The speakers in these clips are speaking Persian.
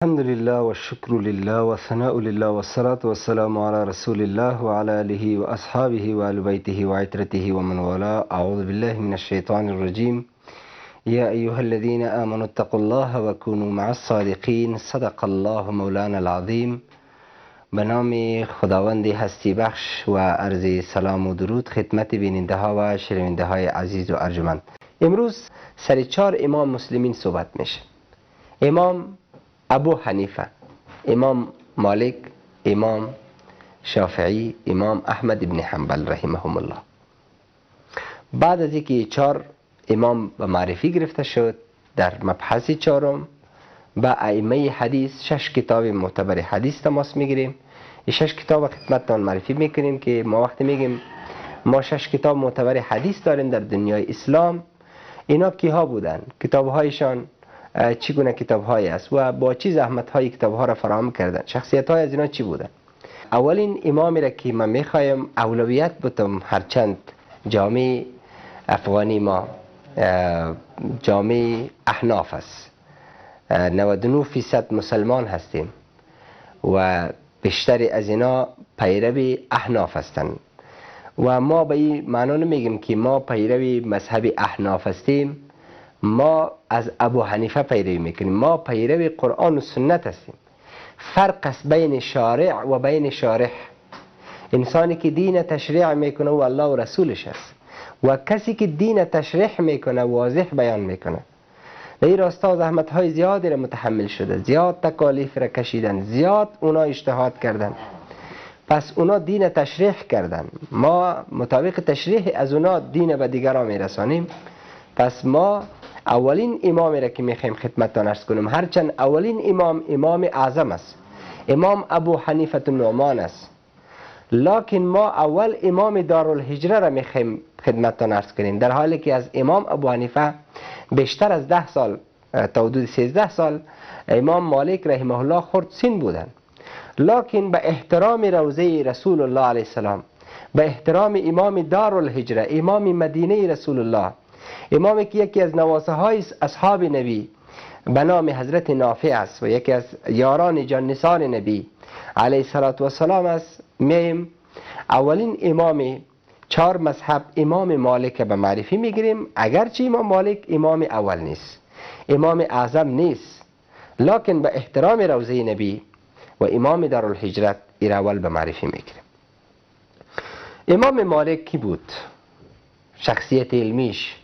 الحمد لله والشكر لله والثناء لله والصلاة والسلام على رسول الله وعلى آله وأصحابه وآل بيته وعترته ومن والاه. أعوذ بالله من الشیطان الرجیم. یا ایها الذین آمنوا اتقوا الله وكونوا مع الصادقین. صدق الله مولانا العظیم. به نام خداوند هستی بخش و عرض سلام و درود خدمت بیننده ها و شنونده های عزیز و ارجمند. امروز سر 4 امام مسلمین صحبت میشه: امام ابو حنیفه، امام مالک، امام شافعی، امام احمد بن حنبل رحمهم الله. بعد از اینکه 4 امام به معرفی گرفته شد، در مبحث چهارم با ائمه حدیث 6 کتاب معتبر حدیث تماس میگیریم. این 6 کتاب خدمتتان معرفی میکنیم که ما وقتی میگیم ما 6 کتاب معتبر حدیث داریم در دنیای اسلام، اینا کیها بودن، کتابهایشان چگونه کتابهایی است و با چه زحمت های کتابها را فراهم کردن، شخصیت های از اینا چی بودن. اولین امامی را که من میخوایم اولویت بتم، هرچند جامعه افغانی ما جامعه احناف است، 99% مسلمان هستیم و بیشتر از اینا پیرو احناف هستند و ما به این معنا نمیگیم که ما پیرو مذهب احناف هستیم. ما از ابو حنیفه پیروی میکنیم، ما پیرو قرآن و سنت هستیم. فرق است بین شارع و بین شارح. انسانی که دین تشریع میکنه و الله و رسولش است، و کسی که دین تشریح میکنه واضح بیان میکنه. در این راستا زحمت های زیادی را متحمل شده، زیاد تکالیف را کشیدن، زیاد اونا اجتهاد کردن، پس اونا دین تشریح کردن. ما مطابق تشریح از اونا دین به دیگران میرسانیم. پس ما اولین امامی را که میخوایم خدمتتان عرض کنیم، هرچند اولین امام امام اعظم است، امام ابو حنیفه النعمان است، لکن ما اول امام دارالهجره را میخوایم خدمتتان عرض کنیم، در حالی که از امام ابو حنیفه بیشتر از 10 سال تا حدود 13 سال امام مالک رحمه الله خرد سن بودند، لکن به احترام روضه رسول الله علیه السلام، به احترام امام دارالهجره، امام مدینه رسول الله، امامی که یکی از نواسه های اصحاب نبی به نام حضرت نافع است و یکی از یاران جان نبی علیه السلام است، میم اولین امام 4 مذهب امام مالک به معرفی میگیریم. اگرچه امام مالک امام اول نیست، امام اعظم نیست، لکن به احترام روضه نبی و امام دارالهجرت ایر اول به معرفی میگیریم. امام مالک کی بود؟ شخصیت علمیش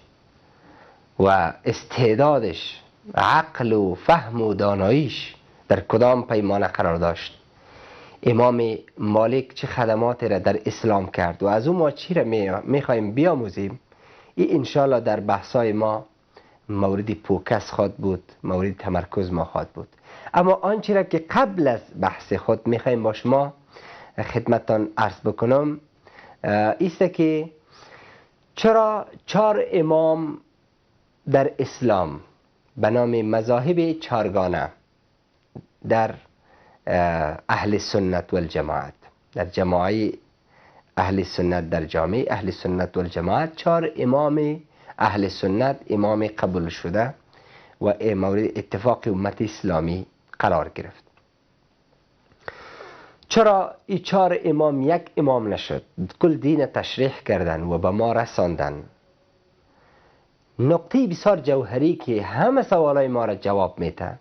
و استعدادش، عقل و فهم و داناییش در کدام پیمانه قرار داشت؟ امام مالک چه خدماتی را در اسلام کرد و از او ما چی را میخوایم بیاموزیم؟ این انشالله در بحثای ما مورد focus خواد بود، مورد تمرکز ما خواد بود. اما آنچه را که قبل از بحث خود میخوایم با شما خدمتتان عرض بکنم ایست که چرا 4 امام در اسلام به نام مذاهب چارگانه در اهل سنت والجماعت، در جماعه اهل سنت، در جامعه اهل سنت والجماعت 4 امام اهل سنت امام قبول شده و مورد اتفاق امت اسلامی قرار گرفت. چرا این 4 امام یک امام نشد؟ کل دین تشریح کردن و به ما رساندن. نقطه بسیار جوهری که همه سوالای ما را جواب میده،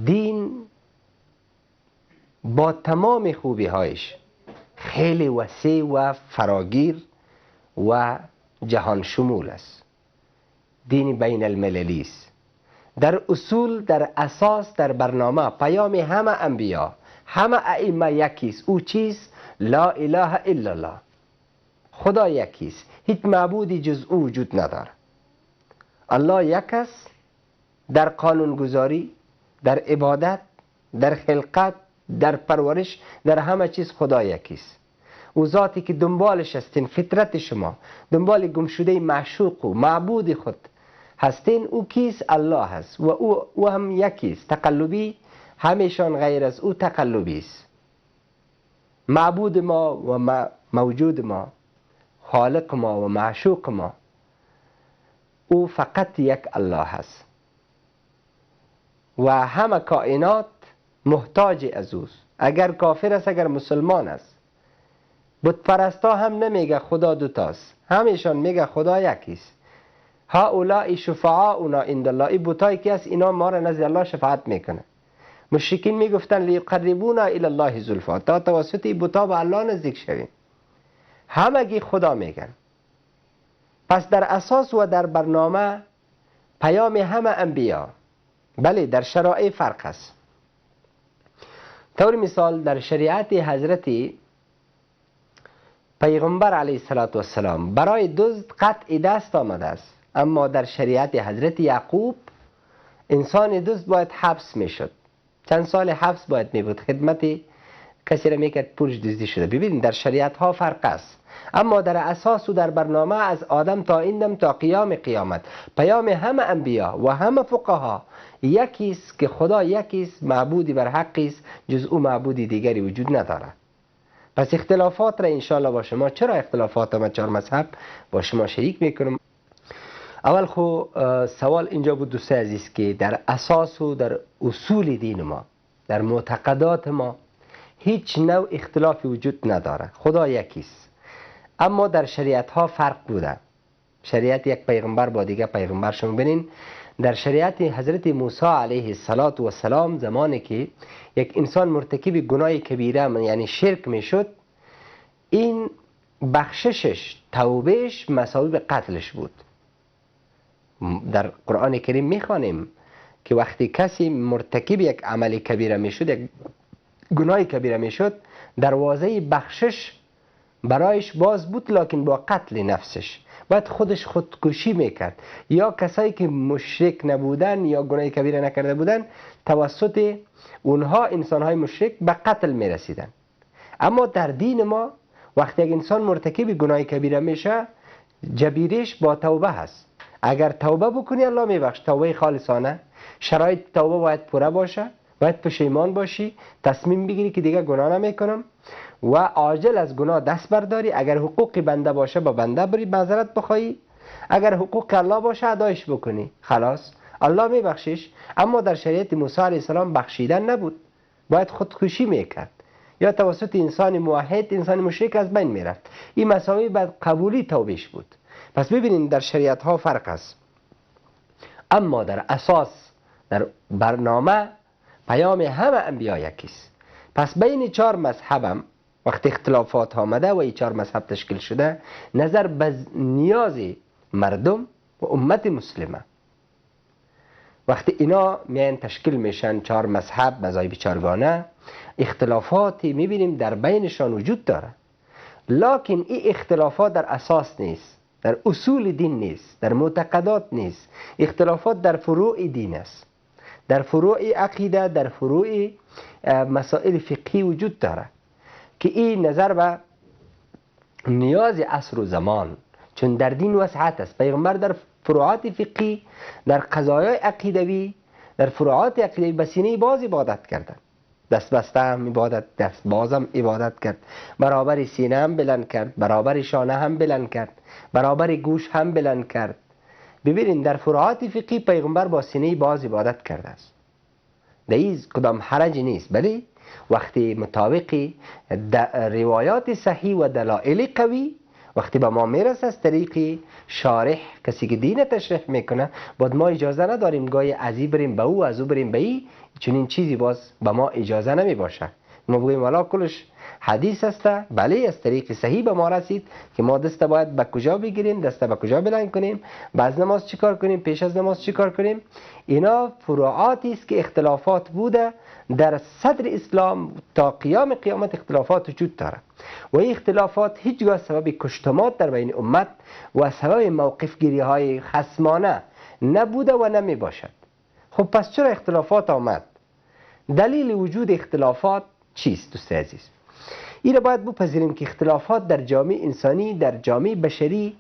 دین با تمام خوبی هایش خیلی وسیع و فراگیر و جهان شمول است. دین بین المللی است. در اصول، در اساس، در برنامه پیام همه انبیا، همه ائمه یکیست. او چیست؟ لا اله الا الله. خدا یکیست، هیچ معبودی جز او وجود نداره. الله یک است در قانونگذاری، در عبادت، در خلقت، در پرورش، در همه چیز خدا یکیست. او ذاتی که دنبالش هستین، فطرت شما دنبال گمشده معشوق و معبود خود هستین، او کیست؟ الله هست و او هم یکیست. تقلبی همیشان غیر از او تقلبی است. معبود ما و موجود ما، خالق ما و معشوق ما، او فقط یک الله هست و همه کائنات محتاج از اوست، اگر کافر است اگر مسلمان است. بت پرستا هم نمیگه خدا دوتاست، همیشان میگه خدا یکیست. هؤلاء شفعاؤنا عند الله، این بتایی که است اینا ما را نزد الله شفاعت میکنه. مشرکین میگفتن لیقربونا الی الله زلفا، تا توسط این بتا به الله نزدیک شویم. همگی خدا میگن. پس در اساس و در برنامه پیام همه انبیا، بله در شرایع فرق است. طور مثال در شریعت حضرت پیغمبر علیه السلام برای دزد قطع دست آمده است، اما در شریعت حضرت یعقوب انسان دزد باید حبس میشد، چند سال حبس باید میبود، خدمت کسی را میکرد پولش دزدی شده. ببینید در شریعت ها فرق است، اما در اساس و در برنامه از آدم تا این دم تا قیام قیامت پیام همه انبیا و همه فقها یکی است که خدا یکی است، معبودی بر حقی است، جز او معبودی دیگری وجود ندارد. پس اختلافات را انشاءالله با شما، چرا اختلافات ما چهار مذهب با شما شریک میکنم. اول خو سوال اینجا بود دوست عزیز که در اساس و در اصول دین ما، در معتقدات ما هیچ نوع اختلافی وجود نداره، خدا یکیست. اما در شریعت ها فرق بوده. شریعت یک پیغمبر با دیگه پیغمبر، شما ببینین در شریعت حضرت موسی علیه السلام زمانی که یک انسان مرتکب گناه کبیره یعنی شرک میشد، این بخششش توبهش مساوی به قتلش بود. در قرآن کریم میخوانیم که وقتی کسی مرتکب یک عمل کبیره میشد، یک گناه کبیره میشد، دروازه بخشش برایش باز بود، لکن با قتل نفسش باید خودش خودکشی میکرد، یا کسایی که مشرک نبودن یا گناه کبیره نکرده بودن توسط اونها انسانهای مشرک به قتل میرسیدن. اما در دین ما وقتی یک انسان مرتکب گناه کبیره میشه، جبیرش با توبه هست. اگر توبه بکنی الله میبخش، توبه خالصانه. شرایط توبه باید پوره باشه، باید پشیمان باشی، تصمیم بگیری که دیگه گناه نمیکنم و عاجل از گناه دست برداری. اگر حقوق بنده باشه با بنده بری معذرت بخوایی، اگر حقوق الله باشه ادایش بکنی، خلاص الله میبخشش. اما در شریعت موسی علیه السلام بخشیدن نبود، باید خودکشی میکرد یا توسط انسان موحد انسان مشرک از بین میرفت. این مساوی بعد قبولی توبهش بود. پس ببینید در شریعت ها فرق است، اما در اساس در برنامه پیام همه انبیا یکیست. پس بین چهار مذهبم وقتی اختلافات آمده و این چهار مذهب تشکیل شده، نظر به نیاز مردم و امت مسلمه، وقتی اینا میان تشکیل میشن چهار مذهب، مذاهب چهارگانه، اختلافاتی میبینیم در بینشان وجود داره، لکن این اختلافات در اساس نیست، در اصول دین نیست، در معتقدات نیست. اختلافات در فروع دین است، در فروع عقیده، در فروع مسائل فقهی وجود داره که این نظر به نیاز عصر و زمان، چون در دین وسعت است. پیغمبر در فروعات فقهی، در قضایای عقیدوی، در فروعات عقیدوی به سینه باز عبادت کردن، دست بسته هم عبادت، دست بازم عبادت کرد، برابر سینه هم بلند کرد، برابر شانه هم بلند کرد، برابر گوش هم بلند کرد. ببینید در فروعات فقهی پیغمبر با سینه باز عبادت کرده است، در این کدام حرج نیست. بلی وقتی مطابق روایات صحیح و دلایل قوی وقتی به ما میرسه از طریق شارح، کسی که دین تشریح میکنه، باید ما اجازه نداریم گاهی از این بریم به او، از او بریم به ای، چنین چیزی باز به ما اجازه نمی باشه. ما بگوییم والا کلش حدیث است، بله از طریق صحیح به ما رسید که ما دست باید به کجا بگیریم، دست به کجا بلند کنیم، بعد نماز چیکار کنیم، پیش از نماز چیکار کنیم. اینا فروعاتی است که اختلافات بوده در صدر اسلام تا قیام قیامت اختلافات وجود داره و این اختلافات هیچگاه سبب کشتمات در بین امت و سبب موقف گیری های خصمانه نبوده و نمی باشد. خب پس چرا اختلافات آمد؟ دلیل وجود اختلافات چیست دوست عزیز؟ این را باید بپذیریم که اختلافات در جامعه انسانی، در جامعه بشری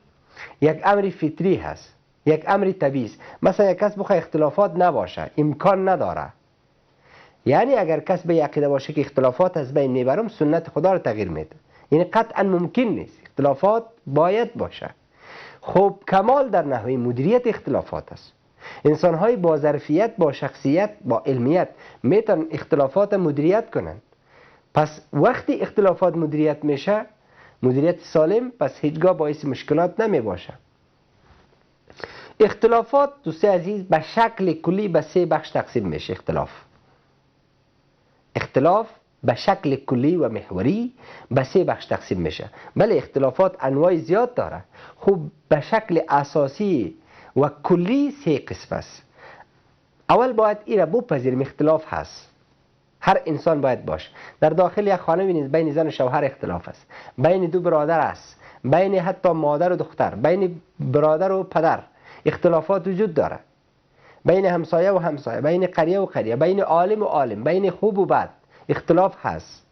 یک امر فطری هست، یک امر طبیعی است. مثلا یک کس بخواه اختلافات نباشه، امکان نداره. یعنی اگر کس به عقیده باشه که اختلافات از بین میبرم، سنت خدا رو تغییر میده، یعنی قطعا ممکن نیست، اختلافات باید باشه. خب کمال در نحوه مدیریت اختلافات است. انسان های با ظرفیت، با شخصیت، با علمیت میتونن اختلافات مدیریت کنن. پس وقتی اختلافات مدیریت میشه، مدیریت سالم، پس هیچگاه باعث مشکلات نمی باشه. اختلافات دوست عزیز به شکل کلی به سه بخش تقسیم میشه. اختلاف به شکل کلی و محوری به سه بخش تقسیم میشه. بله اختلافات انواع زیاد داره، خب به شکل اساسی و کلی سه قسم است. اول باید این را بپذیریم اختلاف هست، هر انسان باید باشه. در داخل یک خانه ببینید بین زن و شوهر اختلاف است، بین دو برادر است، بین حتی مادر و دختر، بین برادر و پدر اختلافات وجود داره، بین همسایه و همسایه، بین قریه و قریه، بین عالم و عالم، بین خوب و بد اختلاف هست،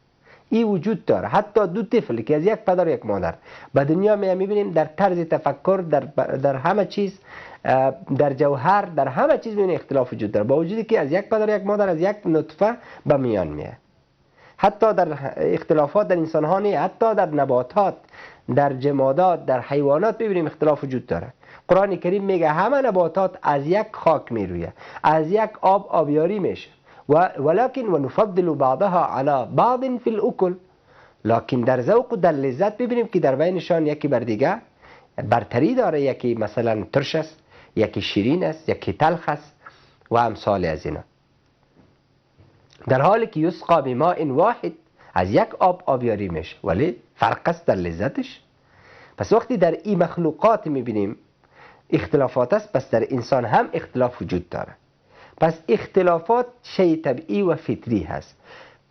این وجود داره. حتی دو طفل که از یک پدر و یک مادر به دنیا میبینیم در طرز تفکر، در همه چیز، در جوهر، در همه چیز میبینیم اختلاف وجود داره، با وجودی که از یک پدر و یک مادر، از یک نطفه به میان میاد. حتی در اختلافات در انسان ها نه، حتی در نباتات، در جمادات، در حیوانات ببینیم اختلاف وجود داره. قرآن کریم میگه همه نباتات از یک خاک میرویه، از یک آب آبیاری میشه، ولكن ونفضل بعضها على بعض في الاكل، لکن در ذوق و در لذت ببینیم که در بینشان یکی بر دیگه برتری داره، یکی مثلا ترش است، یکی شیرین است، یکی تلخ است و امثال از اینا. در حالی که یسقا بماء واحد، از یک آب آبیاری میشه، ولی فرق است در لذتش. پس وقتی در این مخلوقات میبینیم اختلافات است، پس در انسان هم اختلاف وجود داره. پس اختلافات شی طبیعی و فطری هست.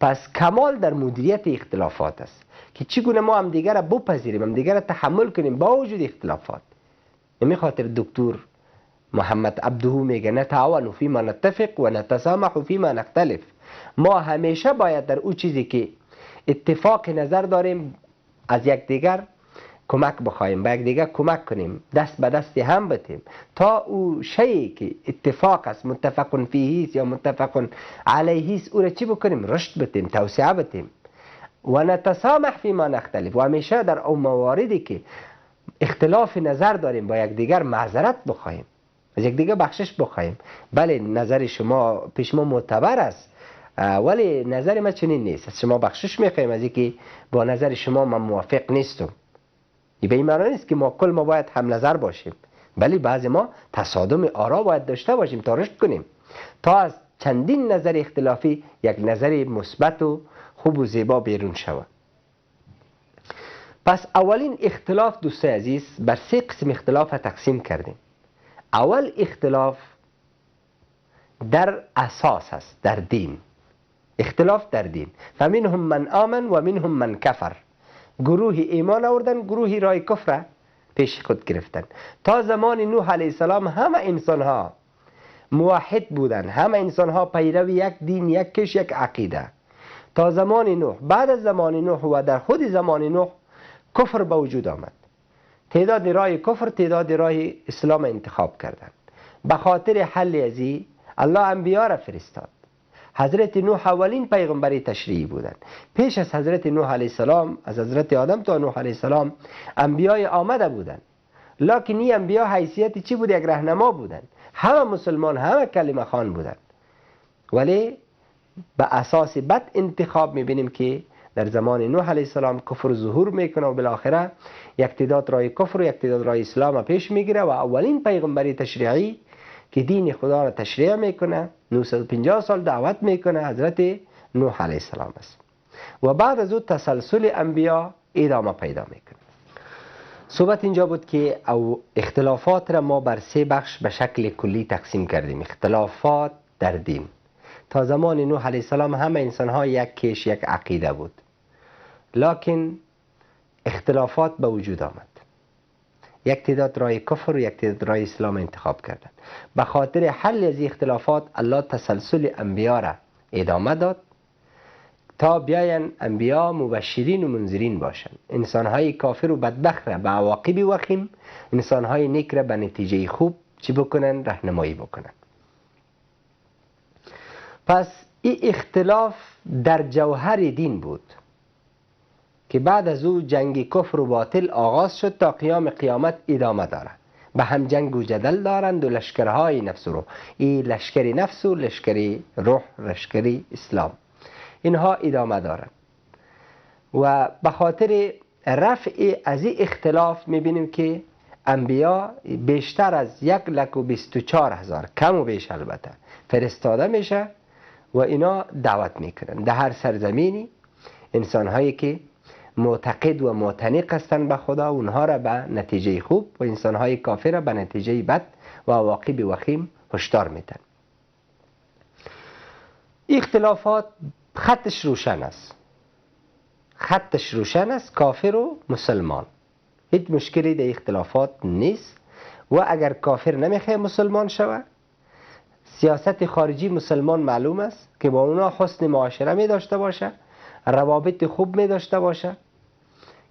پس کمال در مدیریت اختلافات است که چگونه ما هم دیگر را بپذیریم، هم دیگر را تحمل کنیم با وجود اختلافات. نمی خاطر دکتر محمد عبده میگه نتعاون فیما نتفق و نتسامح فیما نختلف. ما همیشه باید در او چیزی که اتفاق نظر داریم از یکدیگر کمک بخوایم، به یکدیگر کمک کنیم، دست به دست هم بتیم تا او شیء که اتفاق است، متفق فیه است یا متفق علیه است، او را چی بکنیم؟ رشد بتیم، توسعه بتیم. و نتسامح فیما نختلف، و همیشه در او مواردی که اختلاف نظر داریم با یکدیگر معذرت بخوایم، از یکدیگر بخشش بخوایم. بله نظر شما پیش ما معتبر است، ولی نظر ما چنین نیست، از شما بخشش میخوایم از اینکه با نظر شما من موافق نیستم. این به این معنی نیست که ما کل ما باید هم نظر باشیم، ولی بعضی ما تصادم آرا باید داشته باشیم تا رشد کنیم، تا از چندین نظر اختلافی یک نظر مثبت و خوب و زیبا بیرون شود. پس اولین اختلاف دوستای عزیز بر سه قسم اختلاف تقسیم کردیم. اول اختلاف در اساس است، در دین، اختلاف در دین. فمنهم من آمن و منهم من کفر. گروهی ایمان آوردن، گروهی رای کفر پیش خود گرفتن. تا زمان نوح علیه السلام همه انسان ها موحد بودن، همه انسان ها پیرو یک دین، یک کش، یک عقیده. تا زمان نوح، بعد از زمان نوح و در خود زمان نوح کفر به وجود آمد. تعداد رای کفر، تعداد رای اسلام انتخاب کردند. به خاطر حل ازی الله انبیا را فرستاد. حضرت نوح اولین پیغمبر تشریعی بودند. پیش از حضرت نوح علیه السلام، از حضرت آدم تا نوح علیه السلام انبیای آمده بودند، لکن این انبیا حیثیت چی بود؟ یک رهنما بودند، همه مسلمان، همه کلمه خوان بودند. ولی به اساس بد انتخاب میبینیم که در زمان نوح علیه السلام کفر ظهور میکنه و بالاخره یک تعداد رای کفر و یک تعداد رای اسلام پیش میگیره و اولین پیغمبر تشریعی که دین خدا را تشریع میکنه، 950 سال دعوت میکنه، حضرت نوح علیه السلام است. و بعد از او تسلسل انبیا ادامه پیدا میکنه. صحبت اینجا بود که او اختلافات را ما بر سه بخش به شکل کلی تقسیم کردیم. اختلافات در دین، تا زمان نوح علیه السلام همه انسان ها یک کیش، یک عقیده بود، لکن اختلافات به وجود آمد. یک تعداد رای کفر و یک تعداد رای اسلام انتخاب کردند. به خاطر حل از اختلافات الله تسلسل انبیا را ادامه داد تا بیاین انبیا مبشرین و منذرین باشند، انسانهای کافر و بدبخت را به عواقب وخیم، انسانهای نیک را به نتیجه خوب چی بکنن؟ راهنمایی بکنن. پس این اختلاف در جوهر دین بود که بعد از او جنگ کفر و باطل آغاز شد تا قیام قیامت ادامه داره. به هم جنگ و جدل دارند و لشکرهای نفس و روح. این لشکر نفس و لشکر روح، لشکر اسلام، اینها ادامه دارند و به خاطر رفع از این اختلاف میبینیم که انبیا بیشتر از 124,000 کم و بیش البته فرستاده میشه و اینا دعوت میکنن در هر سرزمینی. انسانهایی که معتقد و معتنق هستند به خدا، اونها را به نتیجه خوب و انسانهای کافر را به نتیجه بد و عواقب وخیم هشدار میدن. اختلافات خطش روشن است، خطش روشن است، کافر و مسلمان، هیچ مشکلی در اختلافات نیست. و اگر کافر نمیخواه مسلمان شود، سیاست خارجی مسلمان معلوم است که با اونا حسن معاشره می داشته باشه، روابط خوب می داشته باشه،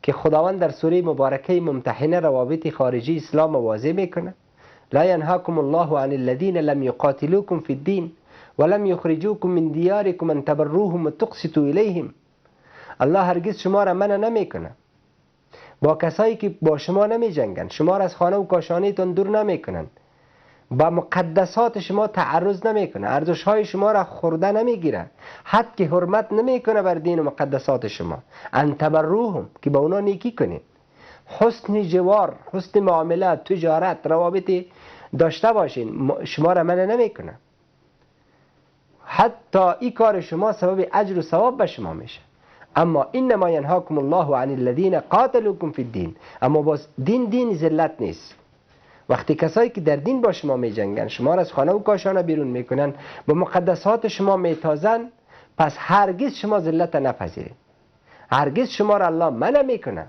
که خداوند در سوره مبارکه ممتحنه روابط خارجی اسلام واضح میکنه. لا ینهاکم الله عن الذین لم یقاتلوکم فی الدین ولم یخرجوکم من دیارکم ان تبروهم وتقسطوا الیهم. الله هرگز شما را منع نمیکنه با کسایی که با شما نمی جنگن، شما را از خانه و کاشانه تان دور نمیکنن، با مقدسات شما تعرض نمیکنه، ارزش های شما را خورده نمیگیره، حد که حرمت نمیکنه بر دین و مقدسات شما. ان تبروهم، که با اونا نیکی کنین، حسن جوار، حسن معامله، تجارت، روابط داشته باشین، شما را منع نمیکنه. حتی این کار شما سبب اجر و ثواب به شما میشه. اما انما ینهاکم الله عن الذین قاتلوکم فی الدین، اما باز دین دین ذلت نیست. وقتی کسایی که در دین با شما می جنگن، شما را از خانه و کاشانه بیرون میکنن، با مقدسات شما میتازن، پس هرگز شما ذلت نپذیرید، هرگز شما را الله منع میکنه.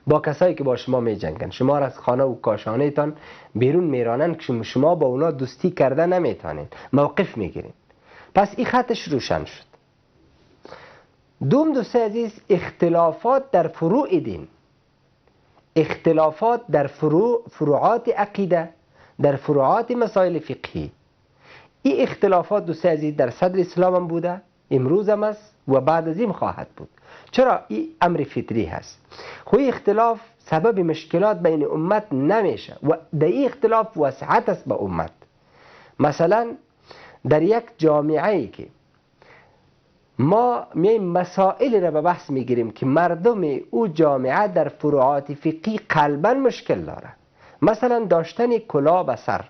با کسایی که با شما می جنگن، شما را از خانه و کاشانه تان بیرون میرانن که شما با اونا دوستی کرده نمیتونید، موقف میگیرید. پس این خطش روشن شد. دوم دوست عزیز، اختلافات در فروع دین، اختلافات در فروعات عقیده، در فروعات مسائل فقهی. این اختلافات دوست عزیز در صدر اسلام هم بوده، امروز هم است و بعد از این خواهد بود. چرا؟ این امر فطری هست. خو اختلاف سبب مشکلات بین امت نمیشه و در این اختلاف وسعت است به امت. مثلا در یک جامعه ای که ما میایم مسائل را به بحث میگیریم که مردم او جامعه در فروعات فقهی قلبا مشکل داره، مثلا داشتن کلاه به سر.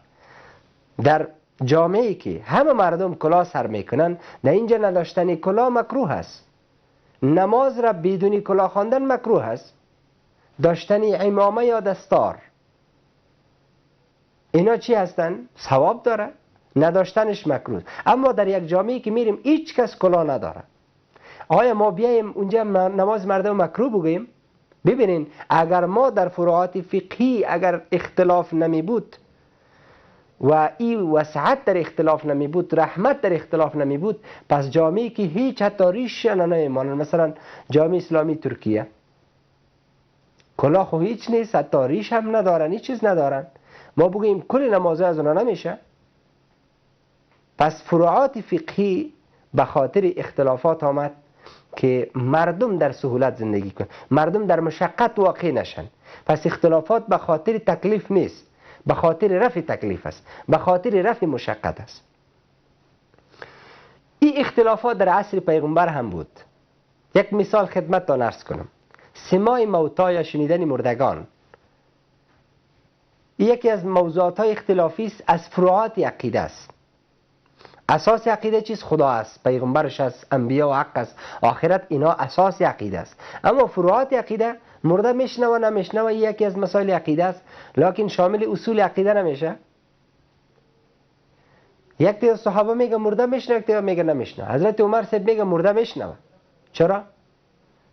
در جامعه ای که همه مردم کلاه سر میکنن، در اینجا نداشتن کلاه مکروه است. نماز را بدون کلاه خواندن مکروه است. داشتن عمامه یا دستار، اینا چی هستن؟ ثواب داره، نداشتنش مکروه. اما در یک جامعه که میریم هیچ کس کلاه نداره، آیا ما بیایم اونجا نماز مردم مکروه بگوییم؟ ببینین اگر ما در فروعات فقهی اگر اختلاف نمی بود و این وسعت در اختلاف نمی بود، رحمت در اختلاف نمی بود، پس جامعه که هیچ حتی ریش نمیمانند، مثلا جامعه اسلامی ترکیه کلاه خو هیچ نیست، حتی ریش هم ندارن، هیچ چیز ندارن، ما بگوییم کل نمازه از اونا نمیشه. پس فروعات فقهی به خاطر اختلافات آمد که مردم در سهولت زندگی کنند، مردم در مشقت واقع نشن. پس اختلافات به خاطر تکلیف نیست، به خاطر رفع تکلیف است، به خاطر رفع مشقت است. این اختلافات در عصر پیغمبر هم بود. یک مثال خدمتتان عرض کنم، سماع موتا یا شنیدن مردگان یکی از موضوعات های اختلافی است، از فروعات عقیده است. اساس عقیده چیز؟ خدا است، پیغمبرش است، انبیا و حق است، آخرت، اینا اساس عقیده است. اما فروعات عقیده، مرده میشنوه نمیشنوه یکی از مسائل عقیده است، لکن شامل اصول عقیده نمیشه. یک تعداد صحابه میگه مرده میشنوه، یک تعداد میگه نمیشنوه. حضرت عمر صاحب میگه مرده میشنوه. چرا؟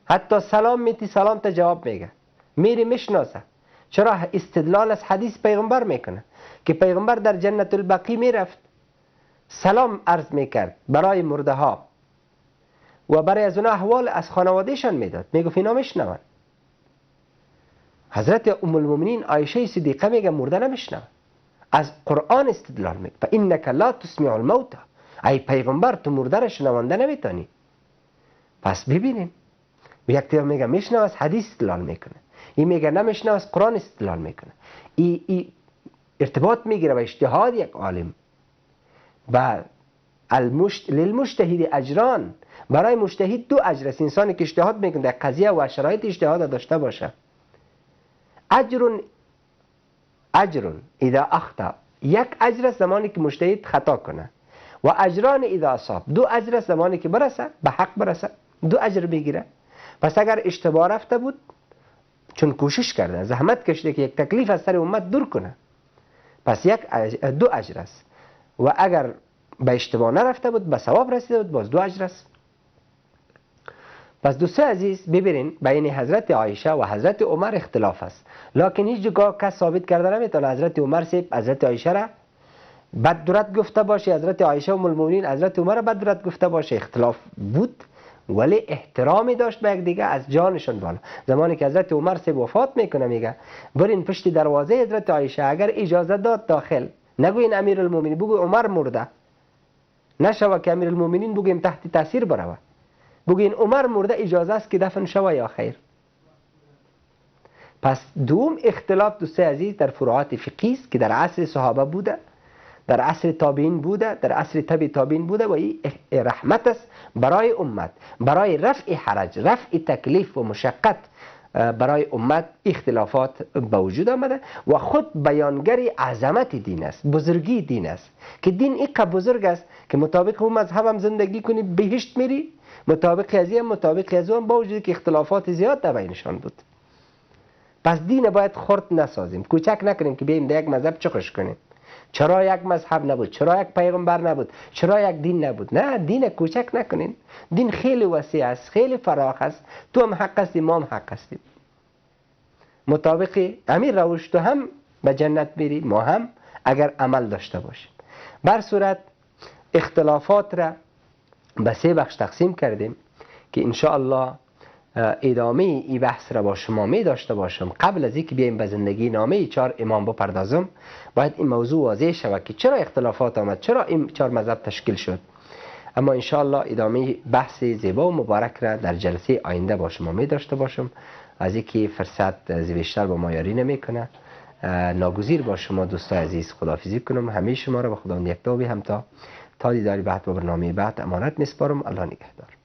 حتی سلام میتی سلام تا جواب میگه، میری میشناسه. چرا؟ استدلال از حدیث پیغمبر میکنه که پیغمبر در جنت البقی میرفت، سلام عرض میکرد برای مرده ها و برای از اونها احوال از خانوادهشان میداد، میگفت اینا میشنون. حضرت ام المؤمنین عایشه صدیقه میگه مرده نمیشنون، از قرآن استدلال میکنه، فانک لا تسمع الموتى، ای پیغمبر تو مرده را شنونده نمیتونی. پس ببینیم یک تعداد میگه میشنوه، از حدیث استدلال میکنه. این میگه نمیشنوه، از قرآن استدلال میکنه. ای ارتباط میگیره به اجتهاد یک عالم. و للمجتهد اجران، برای مجتهد دو اجر است. انسانی که اجتهاد میکنه در قضیه و شرایط اجتهاد داشته باشه، اجر اذا اخطا، یک اجر است زمانی که مجتهد خطا کنه، و اجران اذا اصاب، دو اجر است زمانی که برسه به حق برسه، دو اجر بگیره. پس اگر اشتباه رفته بود، چون کوشش کرده، زحمت کشیده که یک تکلیف از سر امت دور کنه، پس دو اجر است. و اگر به اشتباه نرفته بود، به ثواب رسیده بود، باز دو اجر است. پس دوستان عزیز ببینین بین حضرت عایشه و حضرت عمر اختلاف است، لکن هیچ جا کس ثابت کرده نمیتونه حضرت عمر سیب حضرت عایشه را بد درد گفته باشه، حضرت عایشه ام المؤمنین حضرت عمر را بد درد گفته باشه. اختلاف بود ولی احترامی داشت به یک دیگه از جانشون بالا. زمانی که حضرت عمر سیب وفات میکنه، میگه برین پشت دروازه حضرت عایشه، اگر اجازه داد داخل، نگوین امیرالمومنین، بگو عمر مرده، نشوه که امیرالمومنین بگویم تحت تاثیر بروه، بگوین عمر مرده اجازه است که دفن شوه یا خیر. پس دوم اختلاف دوست عزیز در فروعات فقهی است که در عصر صحابه بوده، در عصر تابعین بوده، در عصر تبع تابعین بوده، و این رحمت است برای امت، برای رفع حرج، رفع تکلیف و مشقت برای امت اختلافات به وجود آمده و خود بیانگر عظمت دین است، بزرگی دین است، که دین اینقدر بزرگ است که مطابق اون مذهب هم زندگی کنی بهشت میری، مطابق از این مطابق از اون، با وجود که اختلافات زیاد در بینشان بود. پس دین باید خرد نسازیم، کوچک نکنیم که بیایم در یک مذهب چخش کنیم. چرا یک مذهب نبود؟ چرا یک پیغمبر نبود؟ چرا یک دین نبود؟ نه، دین کوچک نکنین. دین خیلی وسیع است، خیلی فراخ است. تو هم حق هستی، ما هم حق هستیم. مطابق امیر روش تو هم به جنت میری، ما هم، اگر عمل داشته باشیم. بر صورت اختلافات را به سه بخش تقسیم کردیم که انشاءالله ادامه این بحث را با شما می داشته باشم. قبل از اینکه بیایم به زندگی نامه چهار امام بپردازم، باید این موضوع واضح شود که چرا اختلافات آمد، چرا این چهار مذهب تشکیل شد. اما انشاءالله ادامه بحث زیبا و مبارک را در جلسه آینده با شما می داشته باشم. از اینکه فرصت بیشتر با ما یاری نمیکنه، ناگزیر با شما دوستای عزیز خداحافظی کنم. همه شما را به خداوند یکتا و بی همتا تا دیداری بعد با برنامه بعد امانت میسپارم. الله نگهدار.